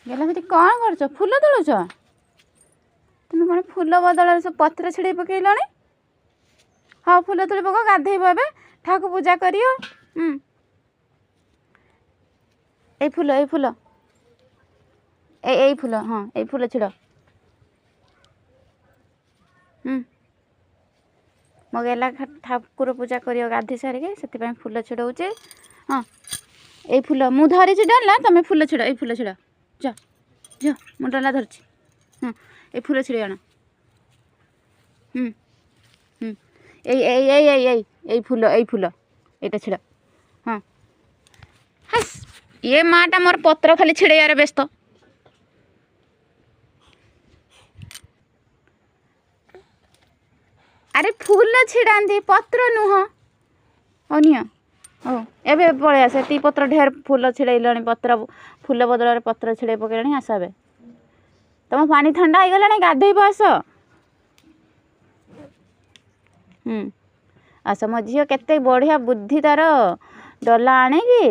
ଗେଲା, ସେଠି କ'ଣ କରୁଛ? ଫୁଲ ତୋଳୁଛ? ତୁମେ କ'ଣ ଫୁଲ ବଦଳରେ ସବୁ ପତ୍ର ଛିଡ଼େଇ ପକେଇଲଣି? ହଉ, ଫୁଲ ତୋଳି ପକାଅ, ଗାଧେଇବ ଏବେ, ଠାକୁର ପୂଜା କରିବ। ଏଇ ଫୁଲ, ଏଇ ଫୁଲ, ଏଇ ଏଇ ଫୁଲ, ହଁ, ଏଇ ଫୁଲ ଛିଡ଼। ମୋ ଗେଲା ଠାକୁର ପୂଜା କରିବ ଗାଧୋଇ ସାରିକି, ସେଥିପାଇଁ ଫୁଲ ଛିଡ଼ଉଛି। ହଁ, ଏଇ ଫୁଲ ମୁଁ ଧରିଛି ଡଲା, ତମେ ଫୁଲ ଛିଡ଼। ଏଇ ଫୁଲ ଛିଡ଼, ଯା ଯା, ମୁଁ ଡଲା ଧରିଛି। ହଁ, ଏଇ ଫୁଲ ଛିଡ଼େଇ ଆଣ। ହୁଁ ହୁଁ ଏଇ ଏଇ ଏଇ ଏଇ ଏଇ ଏଇ ଫୁଲ, ଏଇ ଫୁଲ, ଏଇଟା ଛିଡ଼। ହଁ, ହାସ୍, ଇଏ ମାଟା ମୋର ପତ୍ର ଖାଲି ଛିଡ଼େଇବାରେ ବ୍ୟସ୍ତ। ଆରେ, ଫୁଲ ଛିଡ଼ାନ୍ତି, ପତ୍ର ନୁହଁ। ହଉ ନିଅ। ହଉ, ଏବେ ପଳେଇ ଆସ। ଏତିକି ପତ୍ର ଢେର ଫୁଲ ଛିଡ଼େଇଲଣି, ପତ୍ର ଫୁଲ ବଦଳରେ ପତ୍ର ଛିଡ଼େଇ ପକେଇଲଣି। ଆସ ଏବେ, ତମ ପାଣି ଥଣ୍ଡା ହେଇଗଲାଣି, ଗାଧେଇବ, ଆସ। ଆସ। ମୋ ଝିଅ କେତେ ବଢ଼ିଆ ବୁଦ୍ଧି ତାର, ଡଲା ଆଣିକି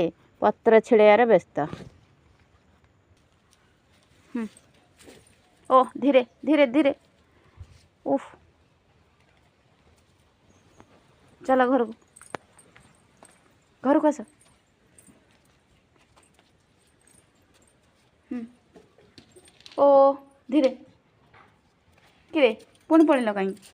ପତ୍ର ଛିଡ଼େଇବାରେ ବ୍ୟସ୍ତ। ଓ, ଧୀରେ ଧୀରେ ଧୀରେ। ଉଫ୍, ଚାଲ ଘରକୁ, ଘରକୁ ଆସ। ଓ, ଧୀରେ। କିରେ, ପୁଣି ପଡ଼ିଲ କାହିଁକି?